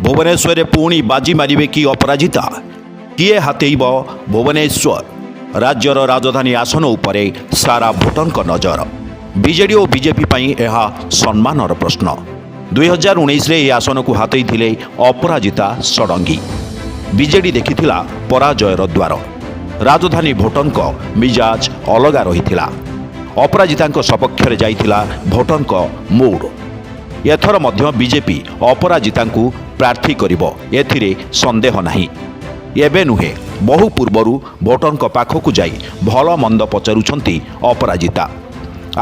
ଭୁବନେଶ୍ୱରରେ ପୁଣି ବାଜି ମାରିବେ କି ଅପରାଜିତା? କିଏ ହାତେଇବ ଭୁବନେଶ୍ୱର? ରାଜ୍ୟର ରାଜଧାନୀ ଆସନ ଉପରେ ସାରା ଭୋଟରଙ୍କ ନଜର। ବିଜେଡି ଓ ବିଜେପି ପାଇଁ ଏହା ସମ୍ମାନର ପ୍ରଶ୍ନ। 2019ରେ ଏହି ଆସନକୁ ହାତେଇଥିଲେ ଅପରାଜିତା ଷଡ଼ଙ୍ଗୀ। ବିଜେଡି ଦେଖିଥିଲା ପରାଜୟର ଦ୍ୱାର। ରାଜଧାନୀ ଭୋଟରଙ୍କ ମିଜାଜ ଅଲଗା ରହିଥିଲା। ଅପରାଜିତାଙ୍କ ସପକ୍ଷରେ ଯାଇଥିଲା ଭୋଟରଙ୍କ ମୁଡ୍। ଏଥର ମଧ୍ୟ ବିଜେପି ଅପରାଜିତାଙ୍କୁ ପ୍ରାର୍ଥୀ କରିବ, ଏଥିରେ ସନ୍ଦେହ ନାହିଁ। ଏବେ ନୁହେଁ, ବହୁ ପୂର୍ବରୁ ଭୋଟରଙ୍କ ପାଖକୁ ଯାଇ ଭଲ ମନ୍ଦ ପଚାରୁଛନ୍ତି ଅପରାଜିତା।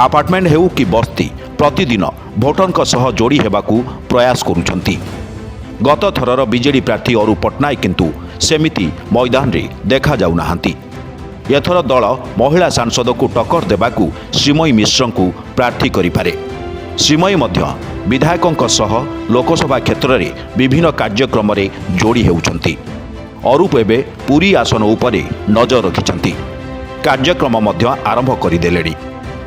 ଆପାର୍ଟମେଣ୍ଟ ହେଉ କି ବସ୍ତି, ପ୍ରତିଦିନ ଭୋଟରଙ୍କ ସହ ଯୋଡ଼ି ହେବାକୁ ପ୍ରୟାସ କରୁଛନ୍ତି। ଗତ ଥରର ବିଜେଡି ପ୍ରାର୍ଥୀ ଅରୁପ ପଟ୍ଟନାୟକ କିନ୍ତୁ ସେମିତି ମଇଦାନରେ ଦେଖାଯାଉନାହାନ୍ତି। ଏଥର ଦଳ ମହିଳା ସାଂସଦକୁ ଟକ୍କର ଦେବାକୁ ଶ୍ରୀମୟୀ ମିଶ୍ରଙ୍କୁ ପ୍ରାର୍ଥୀ କରିପାରେ। ଶ୍ରୀମୟୀ ମଧ୍ୟ ବିଧାୟକଙ୍କ ସହ ଲୋକସଭା କ୍ଷେତ୍ରରେ ବିଭିନ୍ନ କାର୍ଯ୍ୟକ୍ରମରେ ଯୋଡ଼ି ହେଉଛନ୍ତି। ଅରୁପ ଏବେ ପୁରୀ ଆସନ ଉପରେ ନଜର ରଖିଛନ୍ତି। କାର୍ଯ୍ୟକ୍ରମ ମଧ୍ୟ ଆରମ୍ଭ କରିଦେଲେଣି।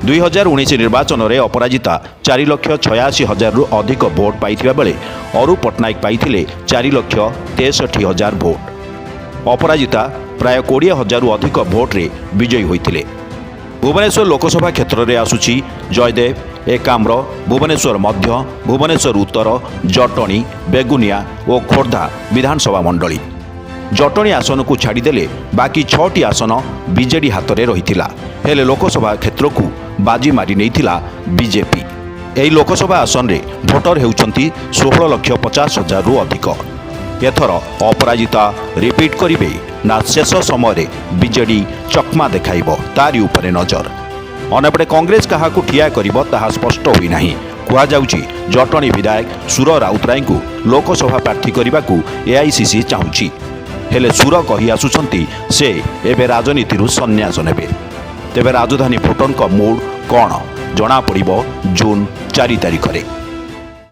2019 ନିର୍ବାଚନରେ ଅପରାଜିତା 4,86,000ରୁ ଅଧିକ ଭୋଟ ପାଇଥିବା ବେଳେ ଅରୁପ ପଟ୍ଟନାୟକ ପାଇଥିଲେ 4,63,000 ଭୋଟ। ଅପରାଜିତା ପ୍ରାୟ 20,000ରୁ ଅଧିକ ଭୋଟରେ ବିଜୟୀ ହୋଇଥିଲେ। ଭୁବନେଶ୍ୱର ଲୋକସଭା କ୍ଷେତ୍ରରେ ଆସୁଛି ଜୟଦେବ, ଏକାମ୍ର, ଭୁବନେଶ୍ୱର ମଧ୍ୟ, ଭୁବନେଶ୍ୱର ଉତ୍ତର, ଜଟଣୀ, ବେଗୁନିଆ ଓ ଖୋର୍ଦ୍ଧା ବିଧାନସଭା ମଣ୍ଡଳୀ। ଜଟଣୀ ଆସନକୁ ଛାଡ଼ିଦେଲେ ବାକି ଛଅଟି ଆସନ ବିଜେଡି ହାତରେ ରହିଥିଲା। ହେଲେ ଲୋକସଭା କ୍ଷେତ୍ରକୁ ବାଜି ମାରି ନେଇଥିଲା ବିଜେପି। ଏହି ଲୋକସଭା ଆସନରେ ଭୋଟର ହେଉଛନ୍ତି 16,50,000ରୁ ଅଧିକ। ଏଥର ଅପରାଜିତା ରିପିଟ୍ କରିବେ ନା ଶେଷ ସମୟରେ ବିଜେଡି ଚକମା ଦେଖାଇବ, ତାରି ଉପରେ ନଜର। ଅନ୍ୟପଟେ କଂଗ୍ରେସ କାହାକୁ ଠିଆ କରିବ, ତାହା ସ୍ପଷ୍ଟ ହୋଇନାହିଁ। କୁହାଯାଉଛି, ଜଟଣୀ ବିଧାୟକ ସୁର ରାଉତରାୟଙ୍କୁ ଲୋକସଭା ପ୍ରାର୍ଥୀ କରିବାକୁ ଏଆଇସିସି ଚାହୁଁଛି। ହେଲେ ସୁର କହି ଆସୁଛନ୍ତି, ସେ ଏବେ ରାଜନୀତିରୁ ସନ୍ନ୍ୟାସ ନେବେ। ତେବେ ରାଜଧାନୀ ଭୋଟରଙ୍କ ମୁଡ୍ କ'ଣ, ଜଣାପଡ଼ିବ ଜୁନ୍ 4 ତାରିଖରେ।